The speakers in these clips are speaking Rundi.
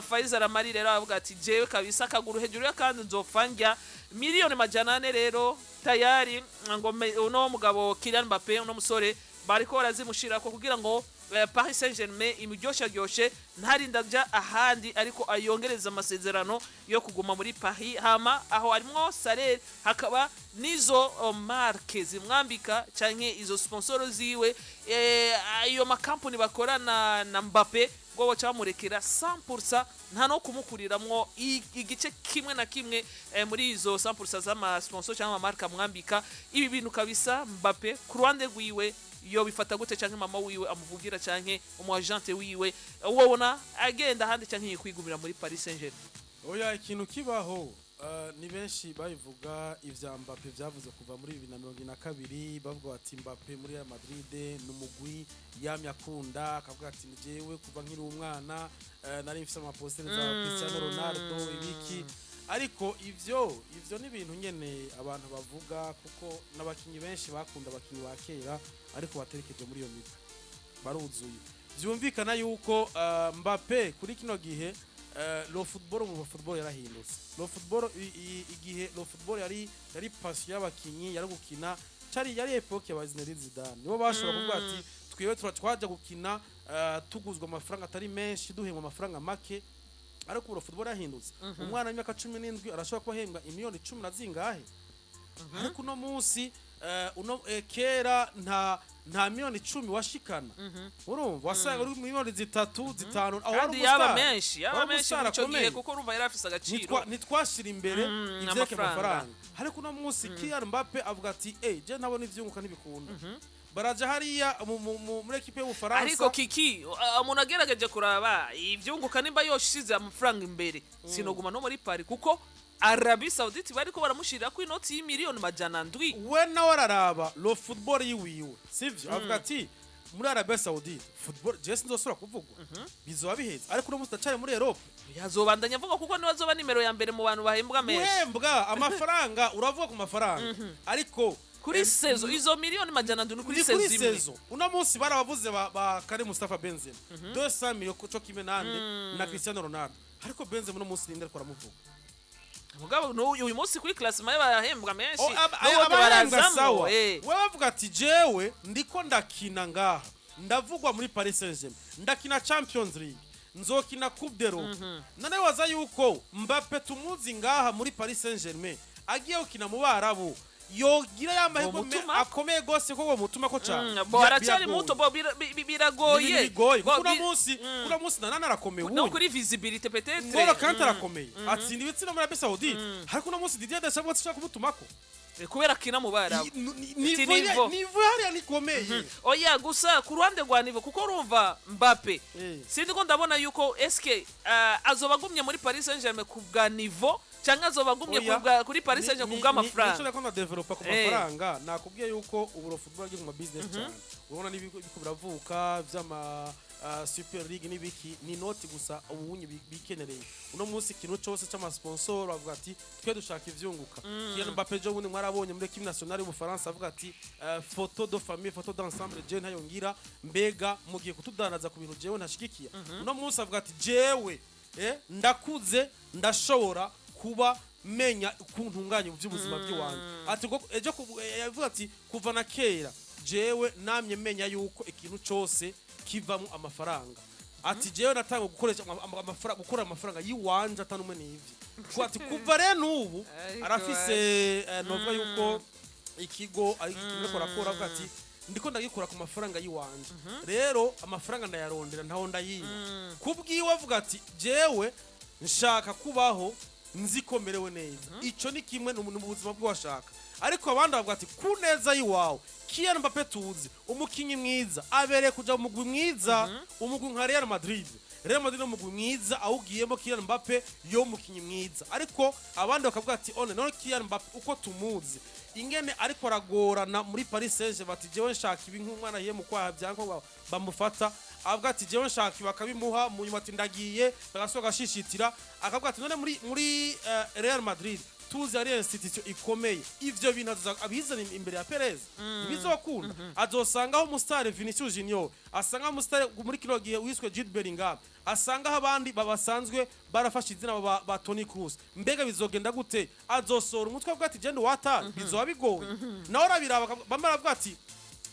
Faiza Ramari rero avuga ati jewe kabisa akaguru hejuru y'akandi nzopfa ndya miliyoni 400. Rero tayari ngo uno mugabo Kylian Mbappe, uno musore bariko barazimushirako kugira ngo Paris Saint-Germain imuryoshyaryoshe, ntarinda aja ahandi, ariko ayongereza amasezerano yo kuguma muri Paris. Hama aho harimwo salaire, hakaba n'izo marque zimwambika canke izo sponsor ziwe, ayo makampuni bakorana na Mbappe, ngo baca bamurekera 100%, nta no kumukuriramwo igice kimwe na kimwe muri izo 100% z'ama sponsor cyangwa amamarque amwambika. Ibi bintu kabisa, Mbappe ku ruhande rwiwe yo bifata gute, canke mama wiwe amuvugira, canke umu agent wiwe, wobona agenda ahandi canke yikwigumira muri Paris Saint-Germain? Oya, ikintu kibaho, ni benshi babivuga ivya Mbappe, vyavuze kuva muri 2022, bavuga bati Mbappe muri Real Madrid ni umugwi yamye akunda, akavuga ati ni jewe kuva nkiri umwana nari mfise amapostere za Cristiano Ronaldo, ibiki. Ariko ivyo ni ibintu nyene abantu bavuga, kuko n'abakinyi benshi bakunda abakinyi ba kera, ariko baterekeje muri iyo migwi baruzuye. Vyumvikana yuko Mbappe kuri kino gihe, le football, mu football yarahindutse. Le football igihe le football yari passion y'abakinyi, yari gukina, cari yari époque ya Zinedine Zidane, nibo bashobora kuvuga ati twiwe twaja gukina, tuguzwa amafaranga atari menshi, duhembwa amafaranga make. Ariko ubu football yarahindutse. Umwana w'imyaka 17 arashobora kuba ahembwa imiliyoni cumi na zingahe. Ariko uno munsi, uno kera nta miliyoni 10 washikana, urumva wasanga uri miliyoni 3, 5, aho wari Kandi yaba umustar. menshi, yaba Wari menshi umustar muri ico gihe, akomeye. kuko urumva yari afise agaciro. Ntitwashira imbere ivyerekeye amafaranga. Amafaranga. Ariko uno munsi Kylian Mbappe avuga ati je ntabona ivyunguka, ntibikunda, baraja hariya muri ekipe y'Ubufaransa. Ariko kiki umuntu agerageje kuraba ivyunguka, nimba yoshize amafaranga imbere, sinoguma no muri Paris, kuko Arabie Saoudite bariko baramushirira ko inoti y'imiliyoni 700. We nawe araraba le football yiwiwe, sivyo? Avuga ati muri Arabia Saoudite football je sinzosubira kuvugwa, bizoba biheze. Ariko uno munsi ndacari muri Europe. Yazobandanya avuga, kuko niwe azoba nimero ya mbere mu bantu bahembwa menshi. Guhembwa amafaranga, uravuga ku mafaranga, ariko Kuri saison, izo miliyoni 700 ni kuri ni kuri saison imwe. Saison. Uno munsi barabavuze ba Karim Mustafa Benzema 200 millions co kimwe nande na Cristiano Ronaldo. Ariko Benzema uno munsi ninde ariko aramuvuga? Mugabo uyu munsi kuri classement y'abahembwa menshi Oh, n'ubundi abahembwa barazamwo, sawa. We bavuga ati jewe ndiko ndakina ngaha, ndavugwa muri Paris Saint-Germain, ndakina Champions League, nzokina Coupe d'Europe. None waza yuko Mbappe tumuzi ngaha muri Paris Saint-Germain, agiye gukina mu Barabu, yogira ya mahirwe Bomutuma? akomeye gose ko bomutuma ko cane? Bo aracyari muto, bo biragoye. Ni ibintu bigoye, Bo kuko uno munsi nanana arakomeye. No Wundi kuri visibilité peut-être. Ngolo Kante arakomeye, atsinda ibitsina muri Arabie Saoudite, ariko uno munsi Didier Deschamps ashaka kumutumako. Kubera akina mu Barabu. Niveau Niveau. Niveau hariya nikomeye. Oya, gusa ku ruhande rwa niveau, kuko urumva Mbappe, sindi ko ndabona yuko eske azoba agumye muri Paris Saint-Germain ku bwa niveau, cyangwa azoba agumye Oya. kuri Paris Saint-Germain ku bw'amafaranga. Nico nako ndadevelopa ku mafaranga. Nakubwiye yuko ubu football agiye mu ma business cyane. Urabona n'ibigo biriko biravuka vy'ama Super League n'ibiki, ni noti gusa ubunye bikenereye. Uno munsi ikintu cose c'ama sponsor, bavuga ati twe dushaka ivyunguka. Kylian Mbappe jo bundi mwarabonye muri équipe nationale y'Ubufaransa avuga ati photo de famille, photo d'ensemble, je ntayo ngira, mbega mugiye kutudandaza ku bintu jewe ntashigikiye. Uno munsi avuga ati jewe ndakuze, ndashobora kuba menya ukuntu ntunganya by'ubuzima bw'iwanjye. Ati ngo ejo yavuga ati kuva na kera jewe namye menya yuko ikintu cose kivamo amafaranga. Ati jewe natanga gukoresha amafaranga, gukora amafaranga yiwanje atanumwe n'ivyo. Ati kuva rero n'ubu Ariko arafise novuga yuko ikigo ari ikintu ariko arakora, avuga ati ndiko ndagikora ku mafaranga yiwanje, rero amafaranga ndayarondera, ntaho ndayiba. Kubwiwe avuga ati jewe nshaka kubaho nzi ko merewe neza. Ico ni kimwe mu buzima bw'uwashaka. Ariko abandi bavuga ati ku neza y'iwawe, Kylian Mbappe tuzi umukinyi mwiza, abereye kuja mu mugwi mwiza, umugwi nka Real Madrid. Real Madrid ni umugwi mwiza, awugiyemo Kylian Mbappe yo mukinyi mwiza. Ariko abandi bakavuga ati one none Kylian Mbappe uko tumuzi ingene ariko aragorana muri Paris Saint-Germain, bati jewe nshaka ibi, nk'umwana yiye mu kwaha byanko bamufata, avuga ati jewe nshaka ibi, bakabimuha, mu nyuma ati ndagiye, bagasohoka agashishitira. Akavuga ati none muri Real Madrid tuzi ari institution ikomeye, ivyo bintu azoza abizana imbere ya Perez ntibizokunda. Azosangaho umustar Vinicius Junior, asangaho umustar muri kino gihe wiswe Jude Bellingham. Asangaho abandi babasanzwe barafashe izina ba Toni Kroos. Mbega bizogenda gute? Azosohora umutwe avuga ati: "Genda watari", bizoba bigoye. Nawe arabiraba, bamwe baravuga ati: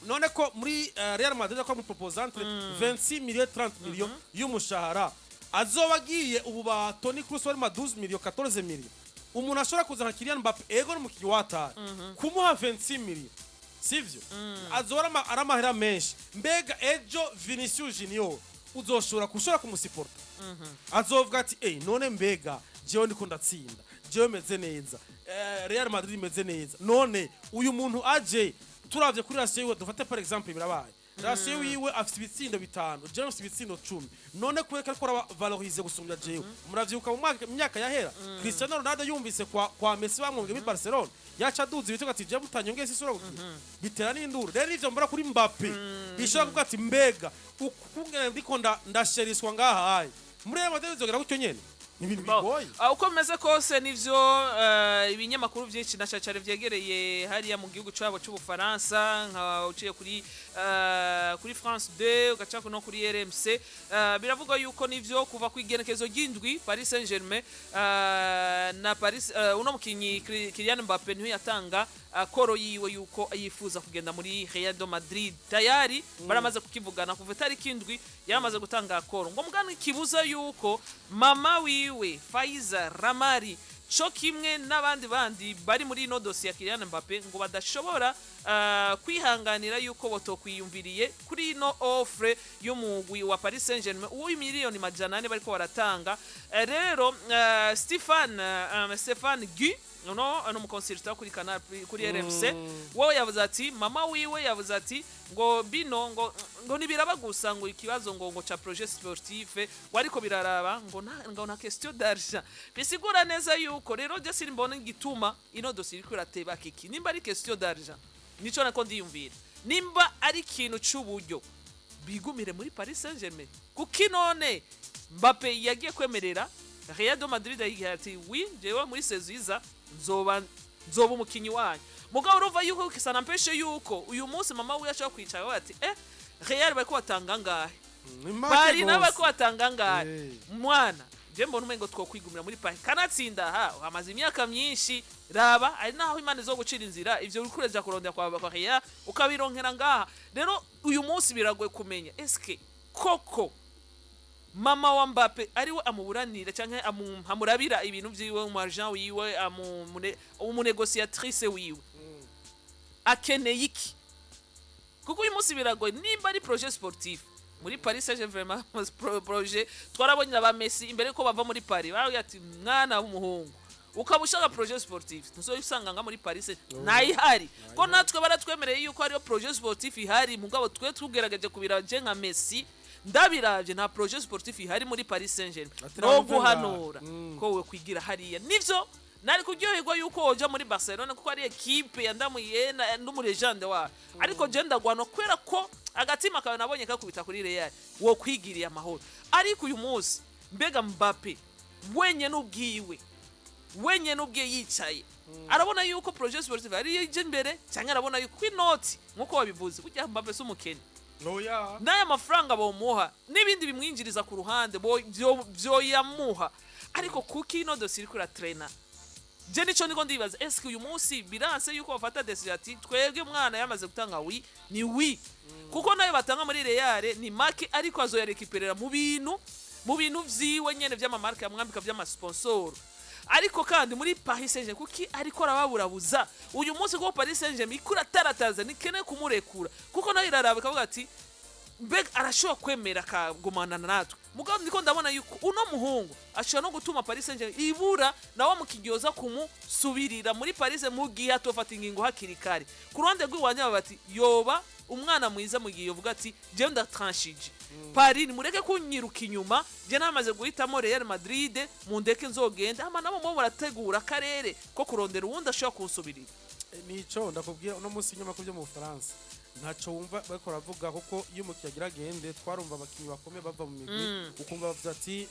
"None ko muri Real Madrid ko mupropose entre 26 millions 30 millions y'umushahara, azoba agiye ubu ba Toni Kroos bari ma 12 millions, 14 millions, umuntu ashobora kuza nka Kylian Mbappe, ego n'umukinnyi watari, kumuha 26 millions sivyo, azoba ari amahera menshi. Mbega ejo Vinicius Junior uzoshobora kushobora kumusiporta? Azovuga ati: 'Ey, none mbega jewe ndiko ndatsinda, jewe meze neza, Real Madrid imeze neza, none uyu muntu aje, turavye kuri ratio yiwe, dufate par exemple birabaye, ratio yiwe afite ibitsindo 5, jewe mfite ibitsindo 10, none kubera ariko araba valoriser gusumbya jewe?' Muravyibuka mu myaka yahera, Cristiano Ronaldo yumvise kwa Messi bamwongeye muri Barcelona, yaca aduza ibitego ati: 'Jewe mutanyongeye sisura gukina', bitera n'induru. Rero ivyo mbona kuri Mbappe, bishobora kuvuga ati: 'Mbega ukungene ndiko ndasheriswa ngaha aye, muri Real Madrid bizogera gutyo nyene?' Ni ibintu Bon, bigoye. Uko bimeze kose nivyo, ibinyamakuru byinshi na cyane vyegereye hariya mu gihugu cabo c'Ubufaransa, nka uciye kuri France 2, ugaca no kuri RMC, biravuga yuko nivyo, kuva ku igenekezo ry'indwi Paris Saint-Germain na Paris, uno mukinyi Kylian Mbappe niwe yatanga accord yiwe yuko yifuza kugenda muri Real de Madrid. Tayari baramaze kukivugana kuva itariki 7, yaramaze gutanga accord. Ngo mugani kibuza yuko mama wiwe Faiza Ramari co kimwe n'abandi bandi bari muri ino dosiye ya Kylian Mbappe ngo badashobora kwihanganira yuko botokwiyumviriye kuri ino offre y'umugwi wa Paris Saint-Germain uwo 400 miliyoni bariko baratanga. Rero Stefan Guy no no umuconsultant kuri Canal, kuri RMC, wowe yavuze ati mama wiwe yavuze ati ngo bino ngo nibiraba gusa ngo ikibazo ngo ca projet sportif ngo, ariko biraraba ngo na question d'argent. Bisigura neza yuko rero je simbona igituma ino dossier iriko irateba kiki. Nimba ari question d'argent, nico nako ndiyumvira, nimba ari ikintu c'uburyo, bigumire muri Paris Saint-Germain. Kuki none Mbappe yagiye kwemerera Real de Madrid, yagiye ati: "Oui, jewe muri saison iza nzoba umukinyi wanyu"? Mugabo urumva yuko ça n'empêche yuko uyu munsi mama wiwe ashobora kwicara avuga ati: "Eh, Real bariko batanga ngahe? Ni make Paris nabo gose. bariko batanga ngahe? Mwana, je mbona umengo twokwigumira muri Paris, kanatsinda ha hamaze imyaka myinshi. Raba ari naho Imana izo gucira inzira, ivyo uriko uraja kurondera kwa Real ukabironkera ngaha." Rero uyu munsi biragoye kumenya eske koko mama wa Mbappe ariwe amuburanira canke amurabira ibintu vyiwe, umu agent wiwe, umunégociatrice wiwe akeneye iki, kuko uyu munsi biragoye. Nimba ari projet sportif muri Paris Saint-Germain, vraiment projet twarabonye aba Messi imbere ko bava muri Paris baravuga ati: "Mwana w'umuhungu, ukaba ushaka projet sportif, ntuzoyisanga nga muri Paris ntayihari." Ko natwe baratwemereye yuko hariyo projet sportif ihari, mugabo twe tugerageje kubiraba, je nka Messi ndabiravye, nta projet sportif ihari muri Paris Saint-Germain. Ati No nawe guhanura ko we kwigira hariya, nivyo nari kuryoherwa yuko woja muri Barcelona kuko ari ekipe yandamuye n'umulégende wayo, ariko je ndagwana kubera ko agatima kawe nabonye kakubita kuri Real, wo kwigiriye amahoro. Ariko uyu munsi mbega Mbappe wenyene ubwiwe, wenyene ubwe yicaye arabona yuko projet sportif ari ije imbere, cyangwa arabona yuko inoti nkuko wabivuze, burya Mbappe si umukene? Oya. N'aya mafaranga bomuha n'ibindi bimwinjiriza ku ruhande vyoyamuha, ariko kuki ino dosiye iriko iratrena? Je nico niko ndibaza: eske uyu munsi biranse yuko bafata décision ati: "Twebwe mwana yamaze gutanga oui, ni oui"? Kuko nayo batanga muri Real ni make, ariko azoyarekiperera mu bintu vyiwe nyene vy'amamarque yamwambika, vy'amasponsor. Ariko kandi muri Paris Saint-Germain kuki ariko arababurabuza uyu munsi? Kuko Paris Saint-Germain ikura tarataza nikene kumurekura, kuko nayo iraraba ikavuga ati: "Mbega arashobora kwemera akagumana natwe?" Mugabo ndiko ndabona yuko uno muhungu ashobora no gutuma Paris Saint-Germain ibura nawe mukigiyoza kumusubirira muri Paris mu gihe atofata ingingo hakiri kare. Ku ruhande rw'iwanje baba bati yoba umwana mwiza mu gihe yovuga ati: "Jewe ndatranshije Paris, nimureke kunyiruka inyuma, je namaze guhitamo Real Madrid, mundeke nzogenda." Ama nabo mo barategura akarere ko kurondera uwundi ashobora kunsubirira. Nico ndakubwira, uno munsi ibinyamakuru byo mu Bufaransa ntaco wumva bariko baravuga, kuko iyo umukiriya agira agende, twarumva abakinyi bakomeye bava mu migwi, ukumva bavuze ati: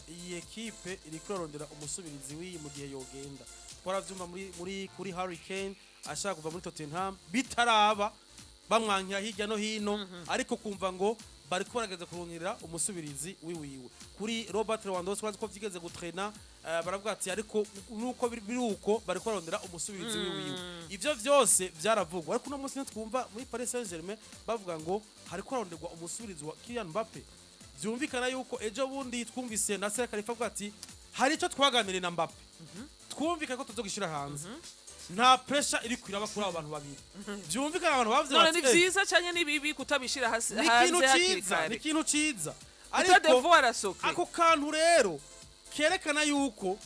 "Iyi ekipe iriko irarondera umusubirizi w'iyi mu gihe yogenda." Twaravyumva muri kuri Harry Kane ashaka kuva muri Tottenham, bitaraba, bamwankira hirya no hino, ariko kumva ngo Bariko barageza kurondera umusubirizi wiwiwe kuri Robert Lewandowski, bazi ko vyigeze gutrena, baravuga ati ariko nuko biri uko bariko barondera umusubirizi wiwiwe. Ivyo vyose vyaravugwa, ariko uno munsi ntitwumva muri Paris Saint-Germain bavuga ngo hariko haronderwa umusubirizi wa Kylian Mbappe. Vyumvikana yuko ejo bundi twumvise Nasser Khalifa avuga ati hari ico twaganiriye na Mbappe, twumvikana ko tuzogishira hanze. Nta pressure iri kwiraba kuri abo bantu babiri. Vyumvikana abantu bavuze None bati, ni vyiza canke ni bibi kutabishira hasi ni ikintu hanze hakiri ciza, ni kare? ikintu ciza, Ariko ariko devoir secret. Ako kantu rero kerekana yuko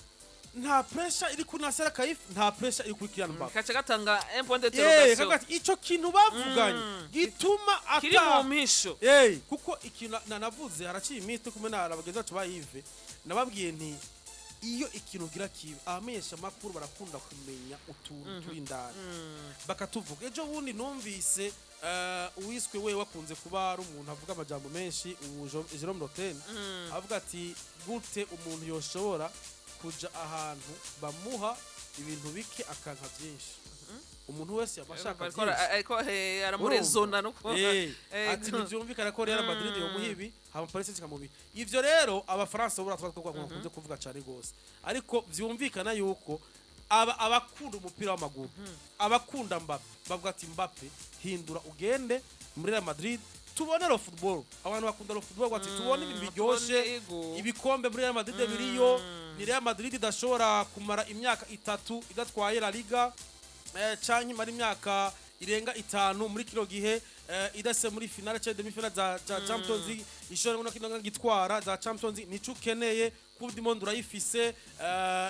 nta pressure iri kuri Nasser Khalifa, nta pressure iri kuri Kylian Mbappe. Kaca gatanga un point d'interrogation. Kavuga ati ico kintu bavuganye gituma Kiri mu ata mpisho. Kuko ikintu navuze haraciye iminsi turi kumwe na bagenzi bacu ba Yves, nababwiye nti iyo ikintu gira kiba, abamenyesha makuru barakunda kumenya utuntu turi indani bakatuvuga. Ejo bundi numvise uwiswe we wakunze kuba ari umuntu avuga amajambo menshi, ubu Jerome Roten, avuga ati gute umuntu yoshobora kuja ahantu bamuha ibintu bike akanka byinshi? Umuntu wese yaba ashaka Ariko byinshi. ariko aramurezona no Ati ntivyumvikana ko Real Madrid yomuha ibi hama Paris Saint ikamuha ibi. Ivyo rero abafaransa bo baratwa bakunze kuvuga cane gose, ariko vyumvikana yuko aba abakunda umupira w'amaguru, abakunda Mbappe bavuga ati Mbappe, hindura ugende muri Real Madrid tubone le football. Abantu bakunda le football bati tubone ibintu biryoshe, ibikombe muri Real Madrid biriyo. Ni Real Madrid idashobora kumara imyaka 3 idatwaye La Liga, canke imara imyaka irenga 5 muri kino gihe idase muri finale canke demi finale za Champions League. Ishobora no kino gitwara za Champions League, nico ukeneye. Coupe du Monde urayifise,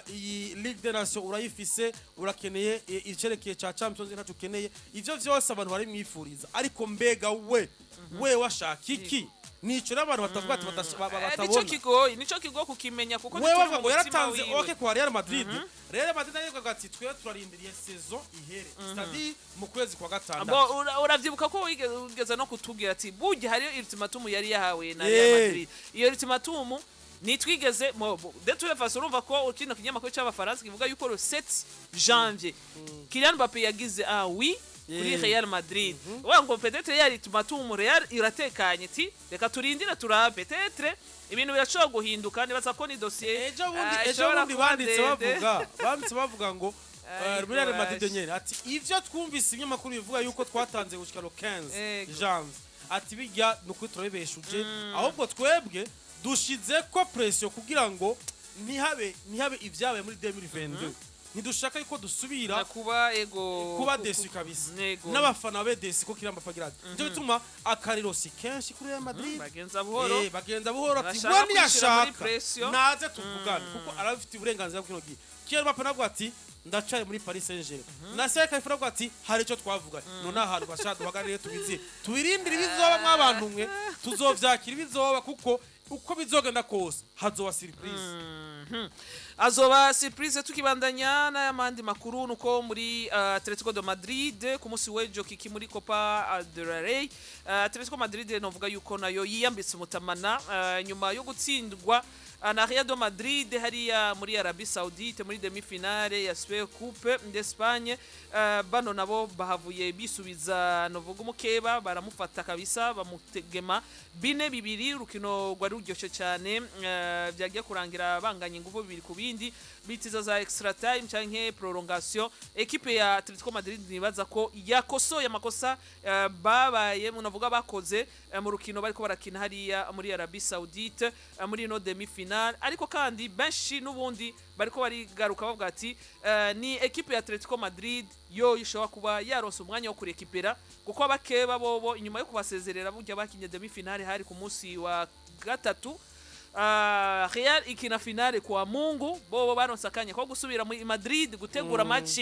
iyi Ligue des Nations urayifise, urakeneye icerekeye ca Champions League, ntaco ukeneye. Ivyo vyose abantu bari mwifuriza, ariko mbega we washaka iki? Nico rero abantu batavuga ati Nico batabona. kigoye, nico kigoye kukimenya kuko Wewe ntituri bavuga mu ngo mutima yaratanze wiwe. OK kwa Real Madrid. Real Madrid nayo ikavuga ati twe turarindiriye saison ihere, c'est-à-dire mu kwezi kwa gatandatu. Bo, uravyibuka ko wigeze no kutubwira ati burya hariyo ultimatum yari yahawe na Real Madrid. Iyo ultimatum nitwigeze de toute façon urumva ko kino kinyamakuru c'abafaransa kivuga yuko le 7 janvier Kylian Mbappé yagize ah oui kuri Real Madrid. Wa ngo peut-être yari ultimatum, Real iratekanye iti reka turindire turabe, peut-être ibintu birashobora guhinduka. Nibaza ko ni dossier Ejo bundi, ejo ishobora bundi kuba banditse ndende. bavuga, banditse bavuga ngo Ariko Real Madrid basha. nyene ati ivyo twumvise ibinyamakuru bivuga yuko twatanze gushika le 15 janvier, ati bijya ni ukuri turabibeshuje, ahubwo twebwe dushize ko pression kugira ngo ntihabe ivyabaye muri 2022. Ntidushaka yuko dusubira Na kuba ego kuba déçu kabisa, n'abafana babe déçus ko Kylian Mbappé agira ati nicyo bituma akariro si kenshi kuri Real Madrid. Bagenza buhoro. Bagenza buhoro, ati Bashaka we kwishira muri niyashaka pression. naze tuvugane, kuko arabifitiye uburenganzira bw'kino gihe. Kylian Mbappé navuga ati ndacari muri Paris Saint-Germain. Nasser Khalifa navuga ati hari icyo twavuganye. None ahantu bashaka duhagarare tubizi, tubirindire ibizoba. Mwabantu mwe, tuzovyakira ibizoba, kuko uko bizogenda kose hazoba surprise. Azoba surprise. Tukibandanya n'ayamandi makuru, nuko muri Atletico de Madrid ku munsi w'ejo kiki muri Copa del Rey, Atletico Madrid novuga yuko nayo yiyambitse umutamana nyuma yo gutsindwa na Real de Madrid hariya muri Arabie Saoudite muri demi-finale ya Super Coupe d'Espagne. Bano nabo bahavuye bisubiza novuga umukeba, baramufata kabisa, bamutegema 4-2. Urukino rwari ruryoshe cyane, byagiye kurangira banganya ingufu 2 ku bindi, bitiza za extra time canke prolongation. Equipe ya Atletico Madrid nibaza ko yakosoye amakosa babaye munavuga bakoze mu rukino bariko barakina hariya muri Arabie Saoudite, muri ino demi finale. Ariko kandi benshi n'ubundi bariko barigaruka bavuga ati ni equipe ya Atletico Madrid yo ishobora kuba yaronse umwanya wo kurekipera, kuko abakeba bobo inyuma yo kubasezerera burya bakinye demi finale hari ku munsi wa gatatu, Real ikina finale kwa Mungu, bobo baronse akanya ko gusubira muri Madrid gutegura match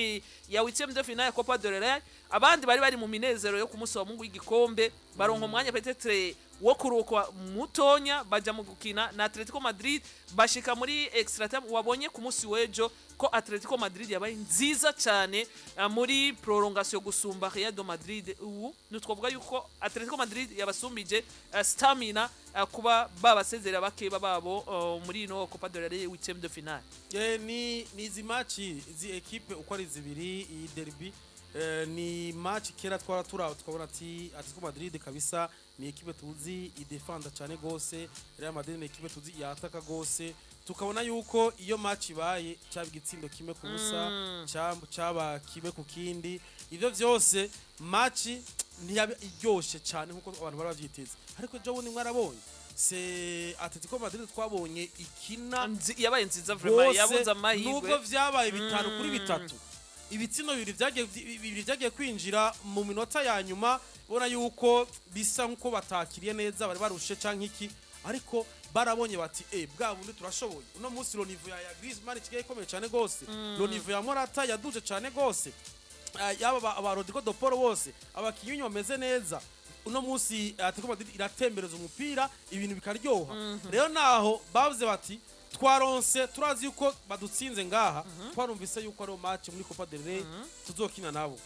ya huitième de finale ya Copa del Rey. Abandi bari mu minezero yo ku munsi wa Mungu y'igikombe, baronka umwanya peut-être wo kuruhuka mutonya, baja mu gukina na Atletico Madrid, bashika muri extra time. Wabonye ku munsi w'ejo ko Atletico Madrid yabaye nziza cyane muri prolongation gusumba Real de Madrid. Ubu nitwavuga yuko Atletico Madrid yabasumbije stamina, kuba babasezerera bakeba babo muri ino Copa del Rey huitième de finale. Ni izi match, izi equipe uko ari zibiri, iyi derby Ni match kera twara turaba tukabona ati Atletico Madrid kabisa ni ekipe tuzi idefenda cyane gose, Real Madrid ni ekipe tuzi yataka gose, tukabona yuko iyo match ibaye cyaba igitsindo 1-0, cyaba 1-1, ivyo vyose match ntiyaba iryoshe cyane nkuko abantu bari bavyiteze. Ariko ejo bundi mwarabonye se Atletico Madrid twabonye ikina Yabaye nziza vraiment, bose, yabuze amahirwe. Nubwo vyabaye 5-3, ibitsindo bibiri vyagiye kwinjira mu minota ya nyuma, ubona yuko bisa nkuko batakiriye neza, bari barushe canke iki, ariko barabonye bati bwa bundi turashoboye. Uno munsi le niveau ya Griezmann ikigaye ikomeye cyane gose, le niveau ya Morata yaduje cyane gose, yaba aba Rodrigo de Paul, bose abakinyi b'inyuma bameze neza. Uno munsi Atletico Madrid iratembereza umupira, ibintu bikaryoha. Rero naho bavuze bati twaronse, turazi yuko badutsinze ngaha, twarumvise yuko ari match muri Copa del Rey tuzokina nabo.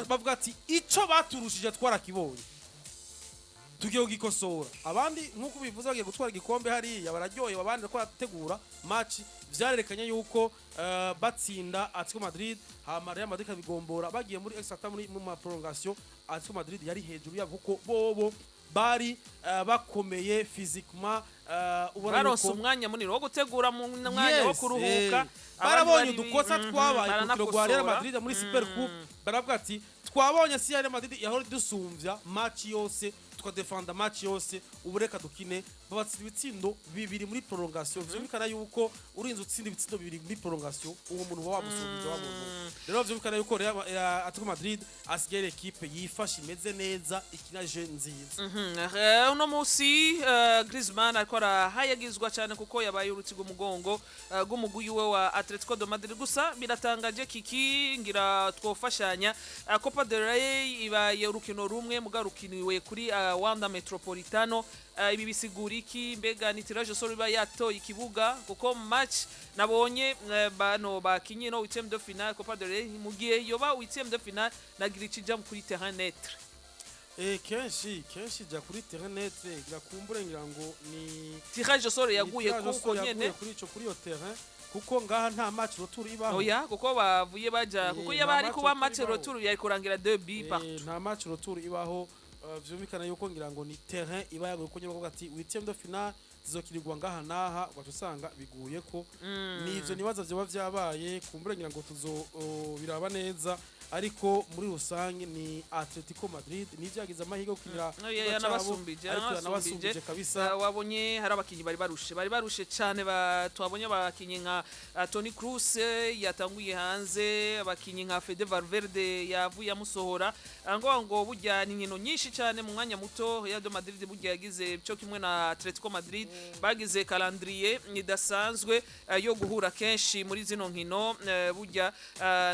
Bavuga ati ico baturushije twarakibonye, tugiye kugikosora. Abandi nk'uko bivuze bagiye gutwara igikombe hariya, bararyohewe, abandi bariko barategura match. Vyarerekanye yuko batsinda Atletico Madrid, hama Real Madrid ikabigombora, bagiye muri extra time, muri mu ma prolongation Atletico Madrid yari hejuru yabo, kuko bobo bari bakomeye physiquement, ubona Baronse yuko umwanya munini wo gutegura, mu mwanya wo kuruhuka. Abandi Barabonye udukosa twabaye ku rukino rwa Real baranakosora. Madrid muri Super Coupe, baravuga ati twabonye si Real Madrid yahora idusumvya match yose, tukadefenda match yose, ubu reka dukine. Babatsinda ibitsindo bibiri muri prolongation. Vyumvikana yuko urinze utsinda ibitsindo bibiri muri prolongation, uwo muntu uba wamusumbije wa muntu. Rero vyumvikana yuko Real Atletico Madrid asigaye ari ekipe yifashe, imeze neza, ikina jeu nziza. Uno munsi Griezmann ariko arahayagizwa cyane kuko yabaye uruti rw'umugongo rw'umugwi we wa Atletico de Madrid. Gusa biratangaje kiki ngira twofashanya, Copa del Rey ibaye urukino rumwe muga rukiniwe kuri Wanda Metropolitano. Ibi bisigura iki? Mbega ni tirage au sort iba yatoye ikibuga? Kuko match nabonye bano bakinye no huitième de finale Copa del Rey, mu gihe yoba huitième de finale nagira ikija kuri terrain neutre. Kenshi kenshi ija kuri terrain neutre, irakumbure ngira ngo ni Tirage au sort yaguye tirage au kuko sort yaguye nyene kuri ico, kuri iyo terrain, kuko ngaha nta match retour ibaho. Oya, kuko bavuye baja kuko Nta yaba hari match kuba retour match ibaho. retour yari kurangira 2 buts partout. Nta match retour ibaho. Vyumvikana yuko ngira ngo ni terrain iba yaguye, ko nyine bavuga ati huitième de finale zizokinirwa ngaha naha, ugaca usanga biguye ko nivyo nibaza vyoba vyabaye. Kumbure ngira ngo tuzo biraba neza, ariko muri rusange ni Atletico Madrid nivyo yagize amahirwe yo gukinira No, yeah, ku kibuga cabo, yanabasumbije, ariko yanabasumbije. yanabasumbije kabisa. Wabonye hari abakinyi bari barushe cyane, twabonye abakinyi nka Toni Kroos yatanguye hanze, abakinyi nka Fede Valverde yavuye amusohora. Ngo burya ni inkino nyinshi cyane mu mwanya muto. Real de Madrid burya yagize cyo kimwe na Atletico Madrid, bagize calendrier idasanzwe yo guhura kenshi muri zino nkino. Burya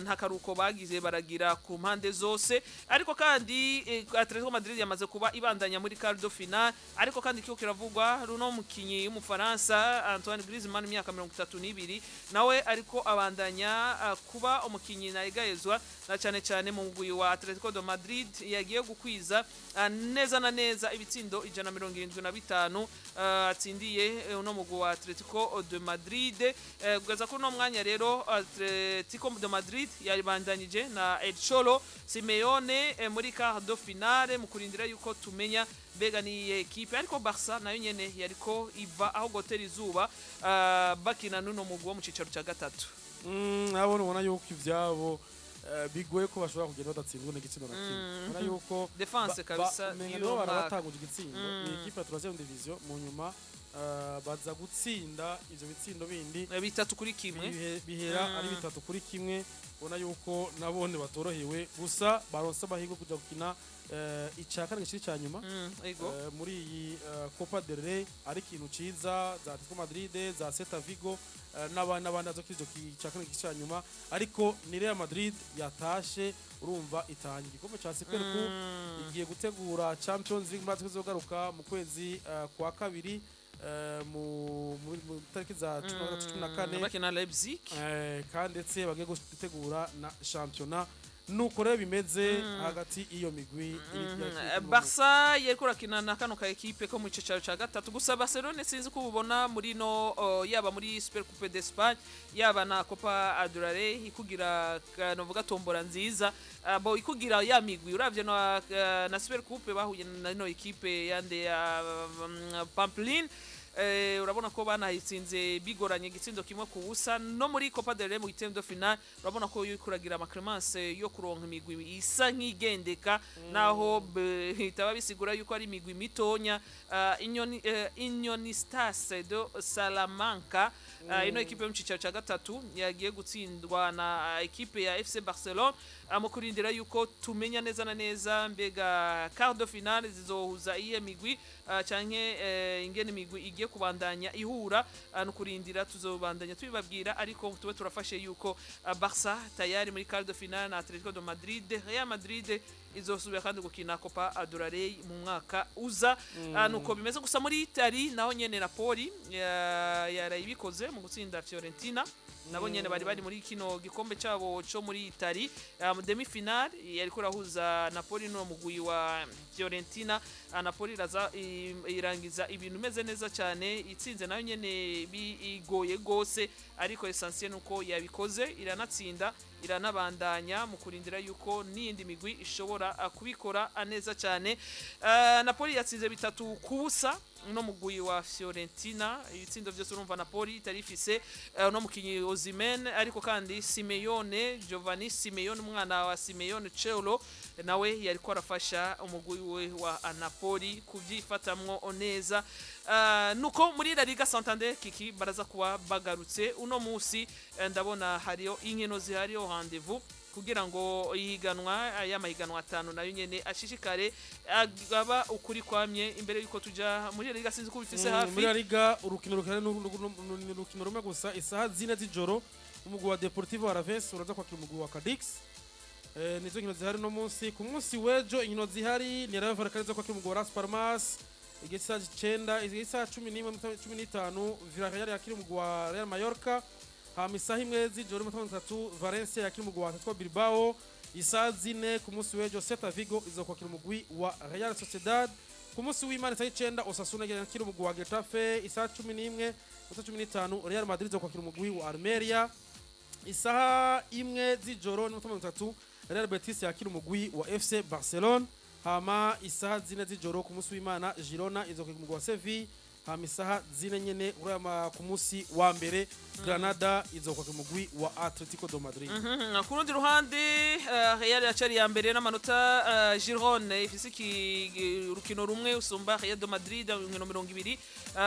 nta karuko bagize baragira ku mpande zose. Ariko kandi Atletico Madrid yamaze kuba ibandanya muri quart de finale. Ariko kandi kiko kiravugwa, runo mukinyi w'umufaransa Antoine Griezmann, imyaka 32, nawe ariko abandanya kuba umukinyi nayegayezwa na cyane cyane mu mugwi wa Atletico de Madrid. Yagiye gukwiza neza na neza ibitsindo 175 atsindiye uno mugwi wa Atletico de Madrid. Kugeza kuri uno mwanya rero Atletico de Madrid yaribandanyije na El Cholo Simeone muri quart de finale, mu kurindira yuko tumenya mbega ni iyihe ekipe. Ariko Barca nayo nyene yariko iva aho gotera izuba, bakina n'uno mugwi wo mu cicaro ca gatatu. Nabona ubona yuko ivyabo bigoye ko bashobora kugenda badatsindwa n'igitsindo na kimwe. Ubona yuko Defense kabisa umenga y'uno nibo mwaka. barabatanguje igitsindo, ni ekipe ya troisième division, mu nyuma baza gutsinda ivyo bitsindo bindi 3-1. Bihera ari 3-1. Ubona yuko nabone batorohewe, gusa baronse amahirwe kuja gukina ica kane gishiri ca nyuma Ego. Muri iyi Copa del Rey, ari ikintu ciza za Atletico Madrid, za Celta Vigo n'abandi n'abandi azo kuri ico ca kane gishiri ca nyuma. Ariko ni Real Madrid yatashe, urumva itahanye igikombe ca Super Coupe, igiye gutegura Champions League muri kizogaruka mu kwezi kwa kabiri, mu tariki za 13, 14. Bakina Leipzig. Kandi ndetse bagiye gutegura na shampiyona. Nuko rero bimeze hagati y'iyo migwi iri. Barca yariko rakina na kano ka ekipe ko mu cicaro ca gatatu. Gusa Barcelone sinzi ko ubona muri no yaba muri Super Coupe d'Espagne, yaba na Copa del Rey, ikugira novuga tombora nziza. Bo ikugira ya migwi uravye na Super Coupe bahuye na no ekipe yande ya Pamplin. Urabona ko banayitsinze bigoranye, igitsindo 1-0. No muri Copa del Rey mu huitième de finale, urabona ko yo kuragira ama Clemence yo kuronka imigwi isa nk'igendeka, naho bitaba bisigura yuko ari imigwi mitonya. Unionistas de Salamanca, ino ekipe yo mu cicaro ca gatatu yagiye gutsindwa na ekipe ya FC Barcelone. Mu kurindira yuko tumenya neza na neza mbega quart de finale zizohuza iyihe migwi, canke ingene imigwi igiye kubandanya ihura, no kurindira tuzobandanya tubibabwira. Ariko tube turafashe yuko Barca tayari muri quart de finale na Atletico de Madrid. Real Madrid izosubira kandi gukina Copa del Rey mu mwaka uza. Nuko bimeze. Gusa muri Italy naho nyene Napoli yarayibikoze mu gutsinda Fiorentina. Nabo nyene bari muri kino gikombe cabo co muri Italy, mu demi finale yariko rahuza Napoli no mugwi wa Fiorentina. Napoli iraza irangiza ibintu imeze neza cyane, itsinze nayo nyene bigoye gose, ariko essentiel nuko yabikoze, iranatsinda, iranabandanya mu kurindira yuko n'iyindi migwi ishobora kubikora neza cyane. Napoli yatsinze 3-0 no mugwi wa Fiorentina. Ibitsindo byose urumva Napoli itari ifise no mukinyi Osimhen, ariko kandi Simeone, Giovanni Simeone, umwana wa Simeone Cholo, nawe yariko arafasha umugwi we wa Napoli kubyifatamwo neza. Nuko muri La Liga Santander kiki baraza kuba bagarutse uno musi. Ndabona hariyo inkino zihariyo rendez-vous kugira ngo ihiganwa y'amahiganwa atanu nayo nyene ashishikare aba ukuri kwamye. Imbere yuko tuja muri La Liga, sinzi ko bifise hafi. Muri La Liga urukino rukina ni urukino rumwe gusa, isaha 4 z'ijoro, umugwi wa Deportivo Alaves uraza kwakira umugwi wa Cadix. Nizo nkino zihari no munsi. Ku munsi w'ejo inkino zihari ni Rayo Vallecano iza kwakira umugwi wa Las Palmas igihe cy'isaha 9. Igihe cy'isaha 11:15, Villarreal yakira umugwi wa Real Mallorca. Hama isaha 1 z'ijoro 30, Valencia yakira umugwi wa Atletico Bilbao. Isaha 4 ku munsi w'ejo, Celta Vigo iza kwakira umugwi wa Real Sociedad. Ku munsi w'Imana isaha 9, Osasuna yakira umugwi wa Getafe. Isaha 11:15, Real Madrid iza kwakira umugwi wa Almeria. Isaha 1 z'ijoro n'30, Real Betis yakira umugwi wa FC Barcelone. Hama isaha 4 z'ijoro ku munsi w'Imana, Girona iza kwakira umugwi wa Sevilla. Hama isaha 4 nyene ku munsi wa mbere, Granada iza kwakira umugwi wa Atletico de Madrid. Ku rundi ruhande, Real yacari ya mbere n'amanota. Girone ifise urukino rumwe usumba Real de Madrid, inkino 20.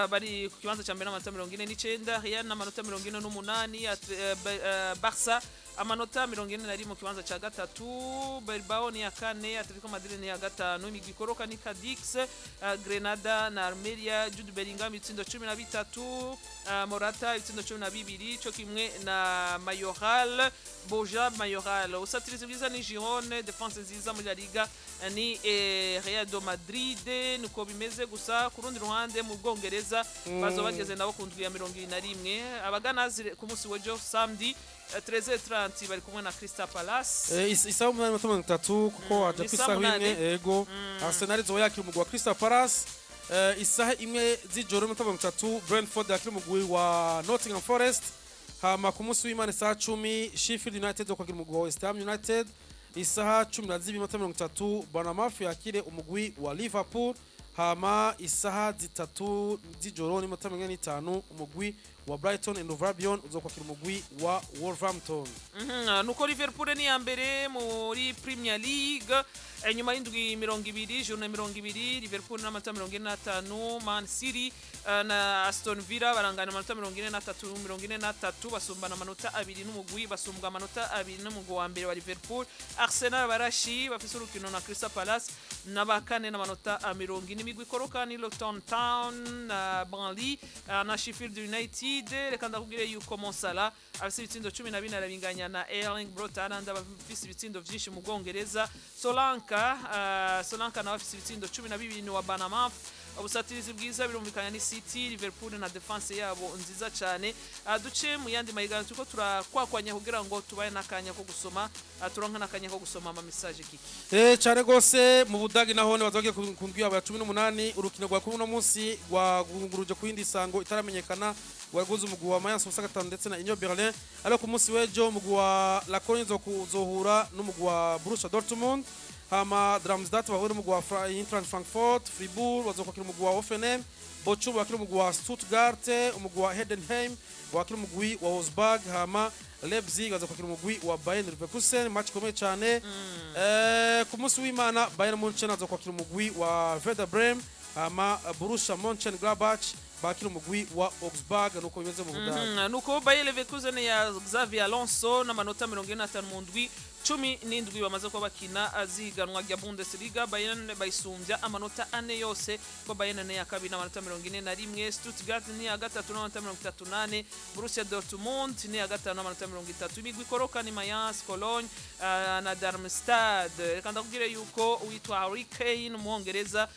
Bari ku kibanza ca mbere n'amanota 49, Real n'amanota 48, Barca amanota 41 mu kibanza ca gatatu, Bilbao ni ya kane, Atletico Madrid ni ya gatanu. Imigwi ikoroka ni Cadix, Grenada na Almeria. Jude Bellingham ibitsindo 13, Morata ibitsindo 12, co kimwe na Mayoral, Boja Mayoral. Usatirizi bwiza ni Girone, defense nziza muri La Liga ni Real de Madrid. Niko bimeze. Gusa ku rundi ruhande mu Bwongereza bazoba bageze nabo ku ndwi ya 21, abaganazi ku munsi w'ejo samedi 13:30 bari kumwe na Crystal Palace. Isaha 8:30, kuko waja ku Isaha isaha 8. 1 ego, Arsenal izoba yakira umugwi wa Crystal Palace. Isaha 1 z'ijoro n'30, Brentford yakira umugwi wa Nottingham Forest. Hama ku munsi w'Imana isaha 10, Sheffield United izokwakira umugwi wa West Ham United. Isaha 12:30, Bournemouth yakire umugwi wa Liverpool. Hama isaha 3 z'ijoro n'45, umugwi wa Brighton and Hove Albion uzokwakira umugwi wa Wolverhampton. Nuko Liverpool ni ya mbere muri Premier League nyuma y'indwi 20, journée 20. Liverpool n'amanota 45, Man City na Aston Villa barangana amanota 43 43, basumbana amanota abiri n'umugwi, basumbwa amanota abiri n'umugwi wa mbere wa Liverpool. Arsenal barashi bafise urukino na Crystal Palace n'abakane n'amanota 40. Imigwi ikoroka ni Luton Town na Burnley na Sheffield United. Reka ndakubwire yuko Mo Salah afise ibitsindo 14, arabinganya na Erling Braut Haaland abafise ibitsindo vyinshi mu Bwongereza. Solanka nawe afise ibitsindo 12, ni wa Bournemouth. Ubusatirizi bwiza birumvikana ni City, Liverpool na defense yabo nziza cyane. Duce mu yandi mahiganwa, turiko turakwakwanya kugira ngo tubaye n'akanya ko gusoma, turonke n'akanya ko gusoma ama message kiki. Cyane gose. Mu Budagi naho ne bazagiye ku ndwi yabo ya 18. Urukino rwa kuri uno munsi rwagunguruje ku yindi sango itaramenyekana, rwaguze umugwi wa Mayence 0-5 ndetse na Union Berlin. Ariko ku munsi w'ejo umugwi wa La Cologne uzohura n'umugwi wa Borussia Dortmund, hama Darmstadt bahure n'umugwi wa Eintracht Frankfurt, Fribourg bazokwakira umugwi wa Hoffenheim, Bochum wakira umugwi wa Stuttgart, umugwi wa Heidenheim wakira umugwi wa Wolfsburg, hama Leipzig bazokwakira umugwi wa Bayern Leverkusen, match ikomeye cyane. Ku munsi w'Imana Bayern Munchen azokwakira umugwi wa Werder Bremen, hama Borussia Mönchengladbach bakira umugwi wa Augsburg. Nuko bimeze mu Budage. Nuko Bayer Leverkusen ya Xavi Alonso n'amanota 45 mu ndwi 17 bamaze kuba bakina ziganwa rya Bundesliga, Bayern bayisumbya amanota ane yose, ko Bayern ni iya kabiri n'amanota 41, Stuttgart ni iya gatatu n'amanota 34, Borussia Dortmund ni iya gatanu n'amanota 30. Imigwi ikoroka ni Mayence, Cologne na Darmstadt. Reka ndakubwire yuko uwitwa Harry Kane, umwongereza.